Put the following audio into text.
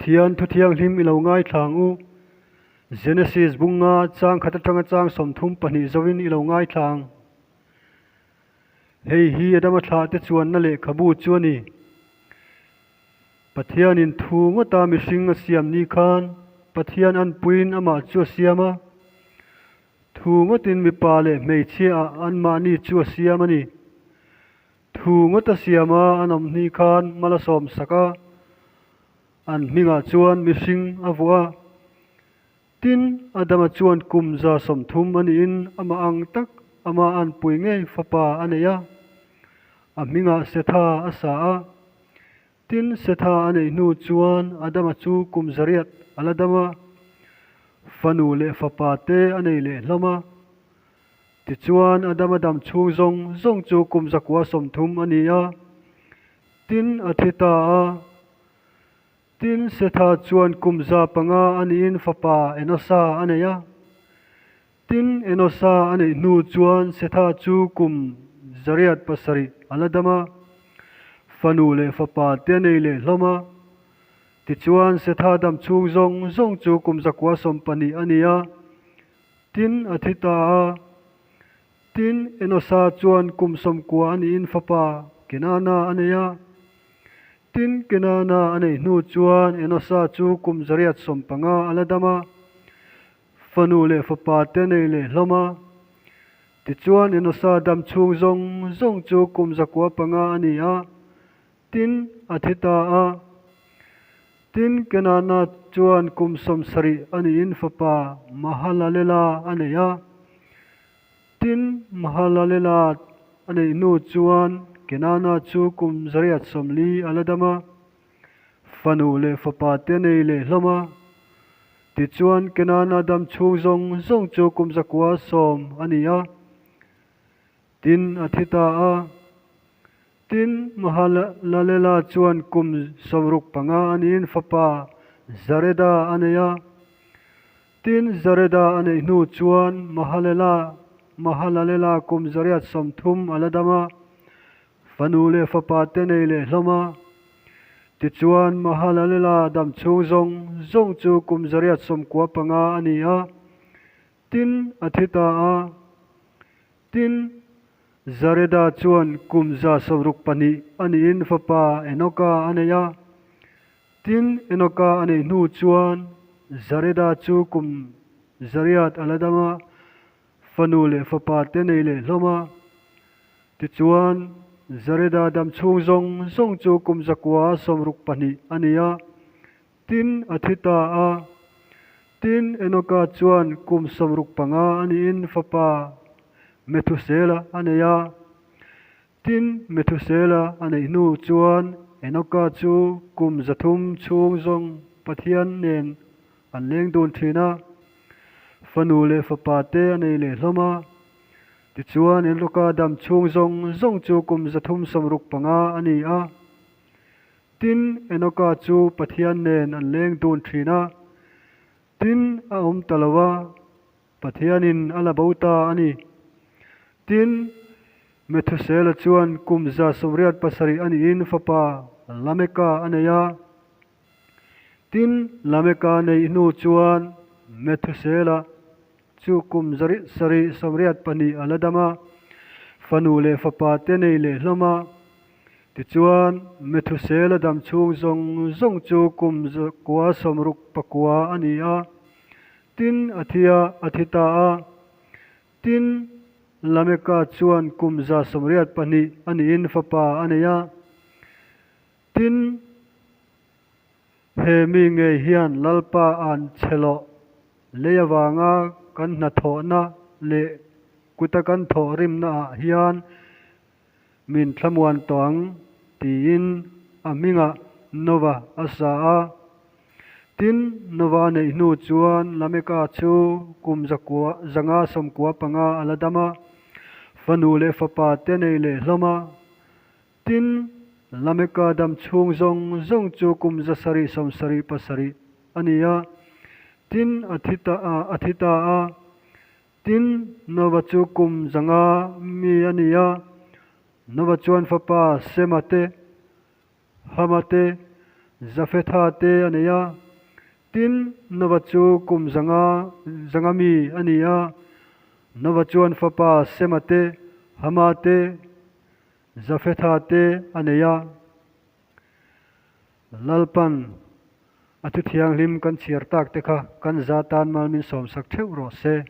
Pathian thu thianghlim i lo ngaithla ang u. Genesis bunga chang khat atanga chang 32 zovin i lo ngaithla ang. Hei hi Adama thlah te chuanna lehkhabu chu a ni. Pathianin thu ngawta mihring a siam ni khan Pathian anpuiin amah chu a siam a. Thu ngawtin mipa leh hmeichhia ah anmahni chu a siam a ni. Thu ngawt a siam a an awm hni khan mal a sawm sak a, an hmingah chuan mihring a vuah a. Tin, Adama chuan kum 130 a niin amah ang tak ama anpui ngei fapa a nei a, a hmingah Setha a sa a. Tin, Setha a neih hnu chuan Adama chu kum 800 a la dam a, fanu leh fapa te a nei leh hlawm a. Tichuan, Adama dam chhung zawng zawng chu kum 930 a ni a, tin, a thi ta a. Tin, Setha chuan kum 500 a niin fapa Enosa a nei a. Tin, Enosa a neih hnu chuan Setha chu kum 807 a la dam a, fanu leh fapa te a nei leh hlawm a. Tichuan, Setha dam chhung zawng zawng chu kum 912 a ni a. Tin, a thi ta a. Tin, Enosa chuan kum 90 a niin fapa Kenana a nei a. Tin, Kenana a neih hnu chuan Enosa chu kum 850 a la dam a, fanu leh fapa te a nei leh hlawm a. Tichuan, Enosa dam chhung zawng zawng chu kum 905 a ni a. Tin, a thi ta a. Tin, Kenana chuan kum 70 a niin fapa Mahalalela a nei a. Tin, Mahalalela a neih hnu chuan Kenana chu kum 840 a la dam a, fanu leh fapa te a nei leh hlawm a. Tichuan, Kenana dam chhung zawng zawng chu kum 910 a ni a. Tin, a thi ta a. Tin, Mahalalela chuan kum 65 a niin fapa Zareda a nei a. Tin, Zareda a neih hnu chuan Mahalela Mahalalela kum 830 a la dam a, fanu leh fapa te nei leh hlawm a. Tichuan, Mahalalela dam chhung zawng zawng chu kum 895 a ni a. Tin, a thi ta a. Tin, Zareda chuan kum 162 a niin fapa Enoka a nei a. Tin, Enoka a neih hnu chuan Zareda chu kum 800 a la dam a, fanu leh fapa te nei leh hlawm a. Tichuan, Zareda dam chhung zawng zawng chu kum 962 a ni a. Tin, a thi ta a. Tin, Enoka chuan kum 65 a niin fapa Methusela a nei a. Tin, Methusela a neih hnu chuan Enoka chu kum 300 chhung zawng Pathian nen an leng dun thin a. Fanu leh fapa te a nei leh hlawm a. Tichuan, Enoka dam chhung zawng zawng chu kum 365 a ni a. Tin, Enoka chu Pathian nen an leng dun thin a. Tin, a awm ta lo a, Pathianin a la bo ta a ni. Tin, Methusela chuan kum 187 a niin fapa Lameka a nei a. Tin, Lameka neih hnu chuan Methusela chu kum 782 a la dam a, fanu leh fapa te nei leh hlawm a. Tichuan, Methusela dam chhung zawng zawng chu kum 969 a ni a. Tin, a thi a, a thi ta a. Tin, Lameka chuan kum 182 a niin fapa a nei a. Tin, he mi ngei hian Lalpa an chhe loh lei avanga kan hnathawhna leh kuta kan thawh rimnaah hian min thlamuan tawh ang tiin a hmingah Nova a sa a. Tin, Nova a neih hnu chuan Lameka chu kum 595 a la dam a, fanu leh fapa te nei leh hlawm a. Tin, Lameka dam chhung zawng zawng chu kum 777 a ni a. Tin, a thi ta a thi ta a. Tin, Nova chu kum 500 mi a ni a. Nova chuan fapa Sema te, Hama te, Jafetha te a nei a. Tin, Nova chu kum 500, 500 mi a ni a. Nova chuan fapa Sema te, Hama te, Jafetha te a nei a. Lalpan a thu thianghlim kan chhiar tak te kha kan za tan mal min sawmsak theuh rawh se.